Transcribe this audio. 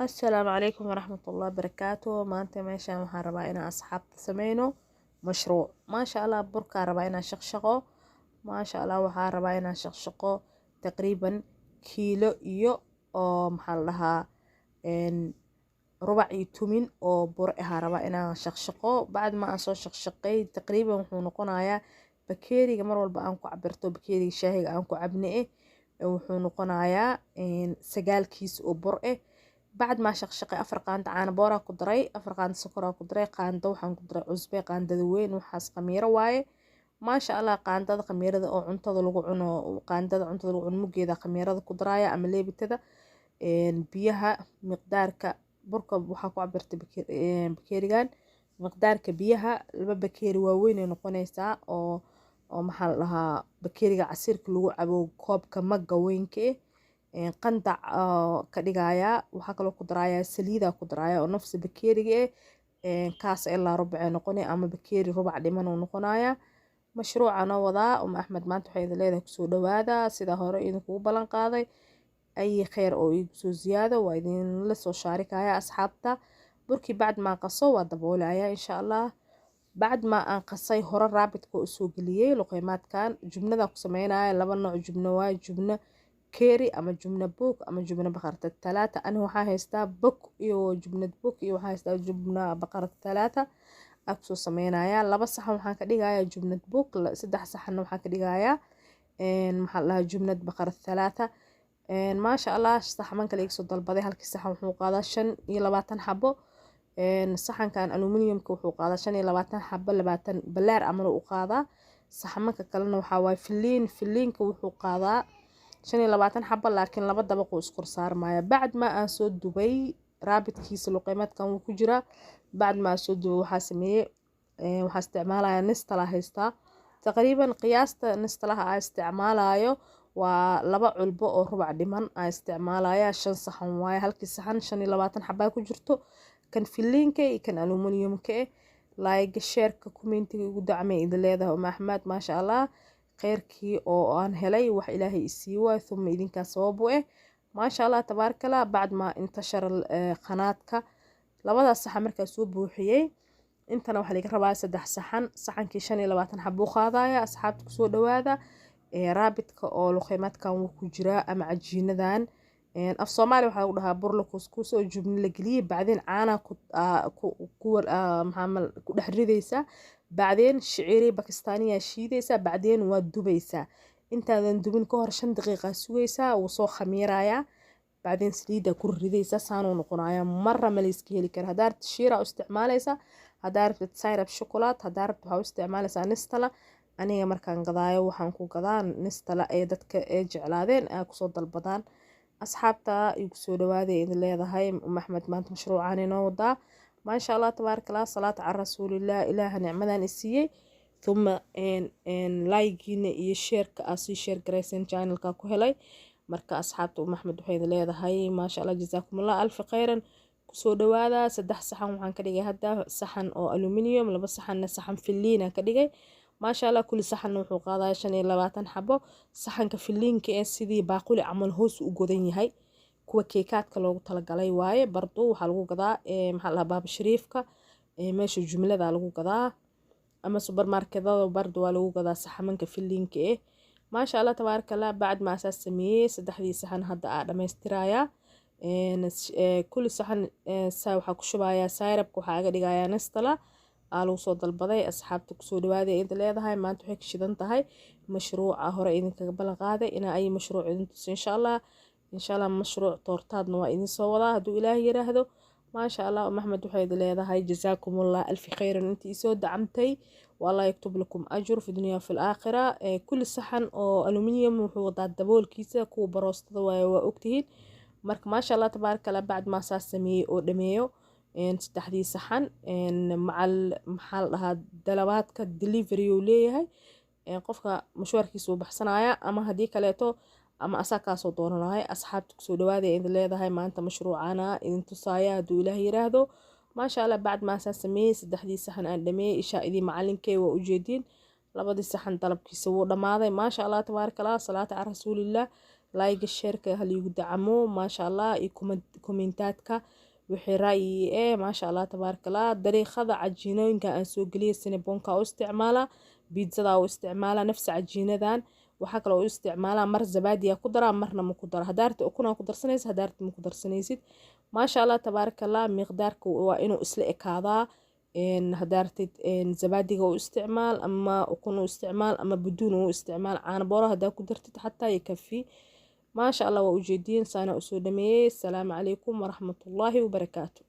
Assalaamu calaykum waraxmatullaahi wabarakaatu. Maanta meeshaan waxaan rabaa inaan asxaabta sameyno mashruuc. Maasha Allah, burkaa rabaa inaan shaqshaqo. Maasha Allah, waxaa rabaa inaan shaqshaqo taqriiban kiilo iyo oo maxaa la dhahaa rubac iyo tumin oo bur ahaa rabaa inaan shaqshaqo. Bacd ma aan soo shaqshaqay, taqriiban wuxuu noqonayaa bakeeriga mar walba aan ku cabirto, bakeeriga shaahiga aan ku cabne eh, wuxuu noqonayaa 9 kiis oo bur eh. Bacd maa shaqshaqay, 4 qaando caano booraa ku daray, 4 qaando sokoraa ku daray, qaando waxaan ku daray cusbe, qaandada weyn, waxaas khamiiro waaye. Maasha Allah, qaandada khamiirada oo cuntada lagu cuno, qaandada cuntada lagu cuno muggeeda khamiirada ku daraaya ama leebitada. Biyaha miqdaarka burka waxaa ku cabirtay bakeerigan, miqdaarka biyaha 2 bakeeri waaweyn ay noqonaysaa oo maxaa la dhahaa bakeeriga casiirka lagu cabo, koobka magga weynka eh qandac ka dhigayaa. Waxaa kaloo ku darayaa saliidaa ku daraaya oo nafsi bakeeriga eh, kaas ilaa rubac ay noqonay ama bakeeri rubac dhiman uu noqonayaa. Mashruuca noo wadaa Um Axmed maanta waxay idin leedahay kusoo dhawaada. Sida hore idinkugu ballan qaaday, ay kheyr oo igu soo ziyaado waa idinla soo shaarikaya asxaabta. Burkii bacd maa qaso waa daboolaya insha Allah. Bacd maa aan qasay, hore raabidka u soo geliyey luqeymaadkan jubnada ku sameynaya. 2 nooc jubno waaye, jubno keeri ama jubno buug ama jubno baqarta talaata. Ani waxaa haystaa bog iyo jubnad bog iyo waxaa haystaa jubna baqarta talaata aa kusoo sameynaya. 2 saxan waxaan ka dhigayaa jubnad bog, 3 saxanna waxaan ka dhigayaa maxaa la dhahaa jubnad baqarta talaata. Maasha Allah, saxman kale iga soo dalbaday, halkii saxan wuxuu qaadaa 25 xabo. Saxankan aluminiumka wuxuu qaadaa 25 xabo, 20 balaar camal u qaadaa. Saxmanka kalena waxaa waaye filiin, filiinka wuxuu qaadaa 25 xabo, laakiin 2 dabaq uu iskor saarmaya. Bacd ma aan soo dubay, raabidkiisa luqeymaadkan wuu ku jiraa. Bacd ma aan soo dubay, waxaa sameeyey, waxaa isticmaalayaa nistala haystaa. Taqriiban qiyaasta nistalaha aa isticmaalayo waa 2 culbo oo rubac dhiman aa isticmaalaya. 5 saxan waaye, halkii saxan 25 xabaa ku jirto, kan filiinka iyo kan aluminiumka eh. Like, shareka, commentiga igu dacmay idin leedahay Um Axmed. Maasha Allah, kheyrkii oo aan helay wax Ilaahay isii waay, thumma idinkaa sabab u eh. Maasha Allah, tabaarakallah. Bacd maa intashara qanaadka, labadaas saxan markaa soo buuxiyey, intana waxaa laga rabaa 3 saxan, saxankii 25 xabo u qaadaya. Asxaabta kusoo dhawaada, raabidka oo luqeymaadkan wuu ku jiraa ama cajiinadan af Soomaali waxaa lagu dhahaa bur la kuuskuus oo jubni la geliyey, bacdeen caanaa ku maxaa ku dhex ridaysaa, bacdeen shiciiri bakistaaniyaa shiidaysaa, bacdeen waa dubaysaa. Intaadan dubin ka hor 5 daqiiqa sugaysaa, wuu soo khamiirayaa, bacdeen saliiddaa ku ridaysaa, saanuu noqonayaa. Marra ma layska heli kara. Haddaa rabtid shiira u isticmaalaysaa, haddaa rabtid syrup chocolate, haddaa rabtid waxaa u isticmaalaysaa nistala. Aniga markaan gadaayo waxaan ku gadaa nistala ee dadka ee jeclaadeen aa kusoo dalbadaan. Asxaabta igu soo dhawaaday idin leedahay Um Axmed maanta mashruucaan inoo wadaa. Maasha Allah, tabaarakallah, salaata cala rasuulillah. Ilaaha nicmadan isiiyey, thumma like-giina iyo shareka aa sii share garayseen channelka ku helay. Marka asxaabta, Um Axmed waxay idin leedahay maasha Allah, jazaakumullah alfi khayran. Kusoo dhawaada. 3 saxan waxaan ka dhigay hadda saxan oo aluminium, 2 saxanna saxan filiin aan ka dhigay. Maasha Allah, kulli saxanna wuxuu qaadaya 25 xabo. Saxanka filiinka ee sidii baaquli camal hoos u godan yahay, kuwa keekaadka loogu talagalay waaye. Bardo waxaa lagu gadaa maxaa la dhahaa Baaba Shariifka, meesha jumlada lagu gadaa ama subermarketada bardo waa lagu gadaa saxamanka filiinka eh. Maasha Allah, tabaarakallah. Bacd ma asaas sameeyey, 3dii saxan hadda aa dhamaystirayaa. Kulli saxan waxaa ku shubayaa syrupka, waxaa aga dhigayaa nestala aa lagu soo dalbaday. Asxaabta kusoo dhawaaday idin leedahay. Maanta waxay ka shidan tahay mashruuca hore idinkaga ballan qaaday inaa ay mashruuc idin tuso insha Allah. Insha Allah mashruuc toortaadna waa idin soo wadaa hadduu Ilaahay yiraahdo. Maasha Allah, Um Axmed waxay idin leedahay jazaakumullah alfi khayran intii isoo dacamtay, wallah yaktub lakum ajr fi dunya fi alaakhira. Kulli saxan oo aluminium wuxuu wadaa daboolkiisa, kuwa baroostada waaye, waa ogtihiin. Marka maasha Allah, tabaarakallah. Bacd maa saas sameeyey oo dhameeyo 3dii saxan macal maxaa la dhahaa dalabaadka delivery uu leeyahay, qofka mashwaarkiisa uu baxsanaya ama haddii kaleeto ama asaa kaasoo doonanaya. Asxaabta kusoo dhawaaday idin leedahay. Maanta mashruucana idin tusaaya hadduu Ilaah yiraahdo. Maasha Allah, bacd maasaa sameeyey, 3dii saxan aan dhameeyey, ishaa idii macalinkey waa ujeediin, 2dii saxan dalabkiisa wuu dhammaaday. Maasha Allah, tabaarakallah, salaata cala rasuulillah. Like, shareka haliigu dacamo, maasha Allah, iyo kommentaadka wixii ra'yi ee. Maasha Allah, tabaarakallah. Dariiqada cajiinooyinka aan soo geliyay, Cinnabonka u isticmaala, pizzada u isticmaala nafsi cajiinadan. Waxaa kaloo u isticmaalaa mar zabaadiya ku daraa, marna ma ku daro. Haddaa rabtid ukunaa ku darsanaysid, haddaa rabtid ma ku darsanaysid. Maasha Allah, tabaarakallah. Miqdaarka waa inuu isla ekaadaa. Haddaa rabtid zabaadiga u isticmaal, ama ukun u isticmaal, ama buduun u isticmaal. Caano booro haddaa ku dartid xataa yakafi. Maasha Allah, waa ujeediin saana usoo dhameeyey. Asalaamu calaykum waraxmatullaahi wabarakaatu.